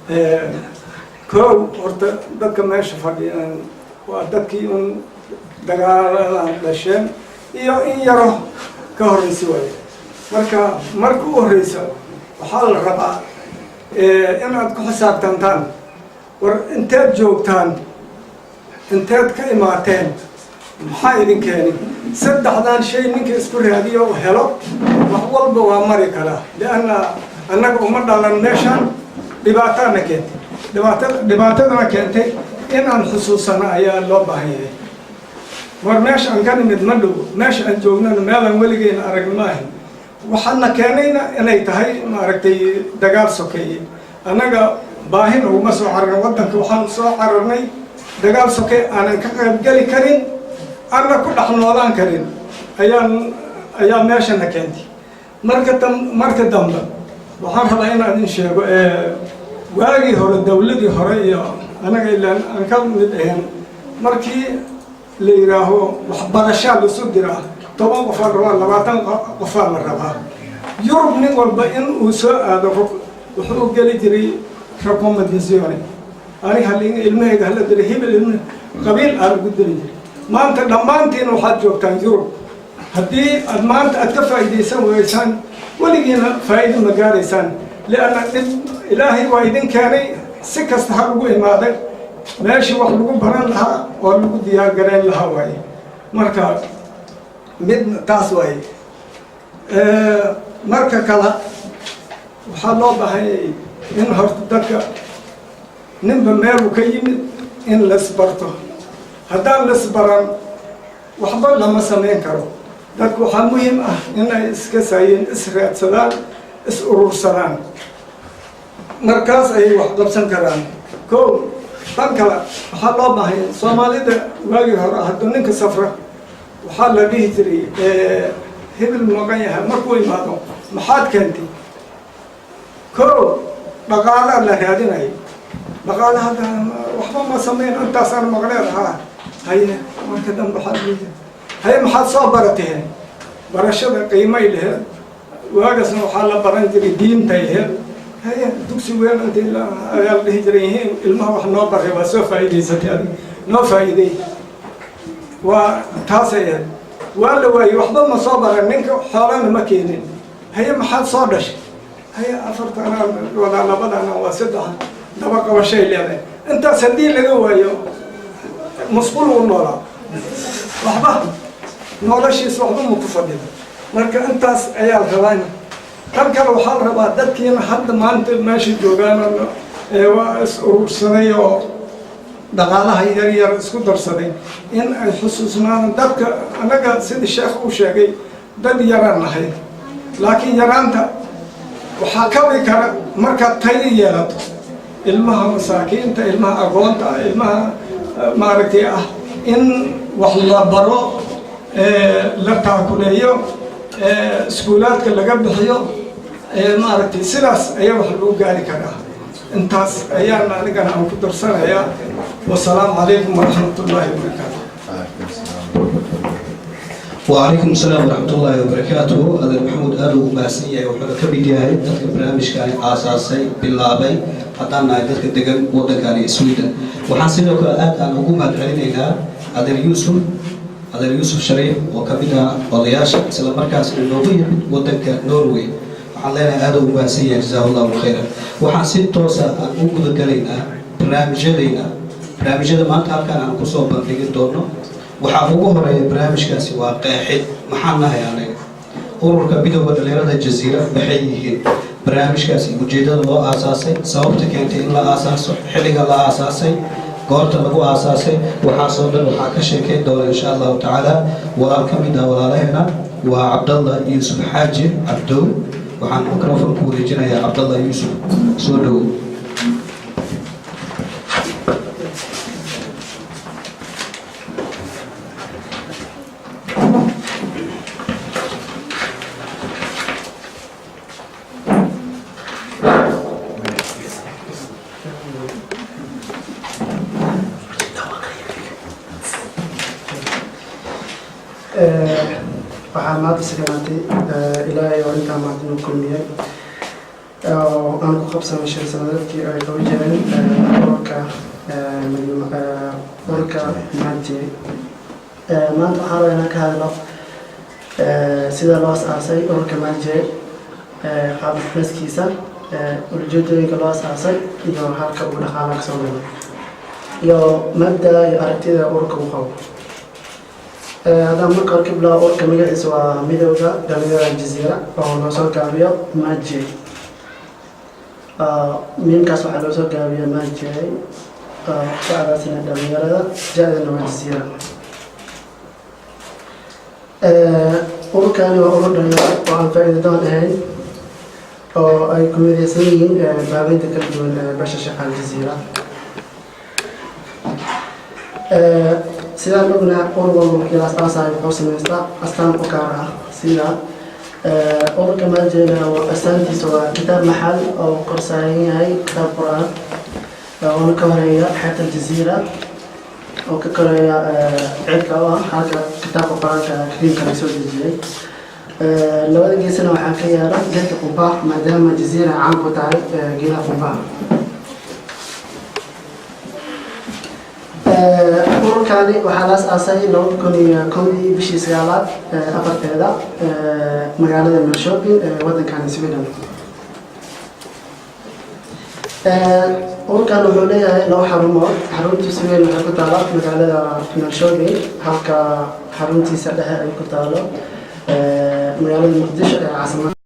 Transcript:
Kow, horta dadka meesha fadhiyaan waa dadkii un dagaaladan dhasheen iyo in yaro ka horreysa waaye. Marka marka u horreysa waxaa la rabaa inaad ku xisaabtantaan: war inteed joogtaan, inteed ka imaateen, maxaa idin keeni? Saddexdan shay ninka isku raadiyo oo helo, wax walba waa mari karaa, lianna annaga uma dhalan meeshaan. Dhibaatana keentay, dhibaatadana keentay inaan xusuusano ayaa loo baahan yahay. War meesha aan ka nimid ma dhow, meesha aan joognana meelaan weligeena aragna ma ahin. Waxaana keenayna inay tahay, maaragtay, dagaal sokeeye. Annaga baahin uguma soo cararnay waddanka, waxaan soo cararnay dagaal soke aanan ka qaybgeli karin, aanna ku dhex noolaan karin ayaa meeshana keentay. Marka dambe waxaan rabaa inaan idin sheego, waagii hore, dawladii hore iyo anaga ilaan aan ka mid ahayn, markii la yidhaaho waxbarashaa lasu diraa, 10 qofaa la rabaa, 20 qofaa la rabaa, Yurub nin walba in uu soo aado wuxuu geli jiray raccomandazione: aniga hal ilmahayga hala diray, hebel ilmah qabiil aa lagu diri jiray. Maanta dhammaantiin waxaad joogtaan Yurub. Haddii aad maanta aad ka faa'iidaysan weysaan, weligiina faa'iido ma gaaraysaan, lianna dhib Ilaahay waa idin keenay. Si kasta ha ugu imaaday, meeshii wax lagu baran lahaa oo lagu diyaar garayn lahaa waaye. Marka mid taas waaye. Marka kale waxaa loo baahanyay in horta dadka ninba meeluu ka yimid in laisbarto. Haddaan laisbaran, waxba lama samayn karo. Dadku waxaa muhiim ah inay iska saayeen, is raadsadaan, is urursadaan, markaas ayay wax qabsan karaan. Ko tan kale waxaa loo baahanya, Soomaalida waagii hore hadduu ninka safra waxaa la dhihi jiray, "Hebel maqan yahay, markuu imaado maxaad keentay?" Ko dhaqaalaa la raadinayay. Dhaqaale hadda waxba ma samayn, intaasaan maqleed ahaa. Haye, marka dambe waxaa la dhihi jiray, "Haye, maxaad soo baratee?" Barashada qiimay laheed waagaasna. Waxaa la baran jiray diintay aheed. Haye, dugsi weyn intii ayaa la dhihi jiray, "Ilmaha wax noo baray, waa soo faa'iidaysatay, adig noo faa'iiday." Waa taasay ahayd. Waa la waayey, waxba ma soo baran ninka, xoolana ma keenin. Haye, maxaad soo dhashay? Haye, afartanaa wadaa, labadana waa saddex, daba qabashay leedahay. Intaas haddii laga waayo, musqul u noolaa, waxba noloshiis waxba ma ku fadhida. Marka intaas ayaa la rabaa. Tan kale waxaa la rabaa dadkiina hadda maanta meesha joogaan ee waa is urursaday oo dhaqaalaha yar yar isku darsaday in ay xusuusnaan dadka. Annaga, sidii sheekh uu sheegay, dad yaraan nahay, laakiin yaraanta waxaa kabi kara markaad tayo yeelato. Ilmaha masaakiinta, ilmaha agoonta ah, ilmaha maaragtay ah, in wax la baro, la taakuleeyo, iskuulaadka laga bixiyo, maaragtay, sidaas ayaa wax lagu gaari karaa. Intaas ayaan anigana aan ku darsanayaa. Wasalaamu calaykum waraxmat ullaahi wabarakaatu. وعليكم السلام ورحمة الله وبركاته. Adeer Maxamuud aad ugu mahadsan yahay. Wuxuuna ka mid yahay dadka barnaamijkani aasaasay, bilaabay, haddaan nahay dadka degan waddankani Sweden. Waxaan sidoo kale aad aan ugu mahad celinaynaa adeer Yuusuf, adeer Yuusuf Shariif, oo ka mid ah odayaasha, isla markaasna noogu yimid waddanka Norway. Waxaan leenahay aad ugu mahadsan yahay, jazaahu Allahu khayran. Waxaan si toosa aan u gudagalaynaa barnaamijyadayna. Barnaamijyada maanta halkaan aan kusoo bandhigi doono waxaa ugu horeeya barnaamijkaasi waa qeexid: maxaan nahay anaga? Ururka Midowda Dhalinyarada Jaziira maxay yihiin? Barnaamijkaasi ujeedada loo aasaasay, sababta keentay in la aasaaso, xilliga la aasaasay, goorta lagu aasaasay, waxaasoo dhan waxaa ka sheekeyn doona, insha Allahu tacaala, walaal ka mid ah walaalaheena, waa Cabdallah Yuusuf Xaaji Cabdow. Waxaan microphone ku wareejinayaa Cabdallah Yuusuf. Soo dhowow. Waxaa maanta isganaatay Ilaahay oo intaa maanta noo kulmiyay. Oo aan ku qabsanay 5 sanadeedkii ay qaban jireen ururka Maajey. Maanta waxaan rabaa inaan ka hadlo sida loo asaasay ururka Maajey, qaab dhismeedkiisa, ujeedooyinka loo asaasay iyo halka uu dhaqaalaha kasoo galo iyo mabda iyo aragtida ururka uu qabo. Haddaan marka hore ka bilaabo, ururka magaciisa waa Midowda Dhalinyarada Jaziira, oo loo soo gaabiyo Maajey. Miimkaas waxaa loo soo gaabiya Maajey, sacdaasina dhalinyarada, ja-dana waa Jaziira. Ururkani waa urur dhalinyaro oo aan faa'iido doon ahayn, oo ay ku midaysan yihiin baabeynta kala duwan ee beesha Shaqaal Jaziira. Sidaan ognaa, urur walba markii la aasaayo wuxuu samaystaa astaan u gaar ah. Sida ururka Maajeyna, astaantiisa waa kitaab maxal oo korsaaran yahay kitaab Qur-aan, oona ka horeeya xeebta Jaziira, oo ka koreeya cirka, oo ah halka kitaabka Qur-aanka Kariimka laga soo dejiyey. Labada geesana waxaa ka yaala geedka qumbaha, maadaama Jaziira caan ku tahay geedaha qumbaha. Ururkani waxaa la asaasay 2001-dii bishii sagaalaad 4-teeda magaalada Norrköping ee waddankani Sweden. Ururkan wuxuu leeyahay laba xarumood. Xaruntiisa weyn waxay ku taala magaalada Norrköping, halka xaruntiisa dhexe ay ku taalo magaalada Muqdisho ee caasimada.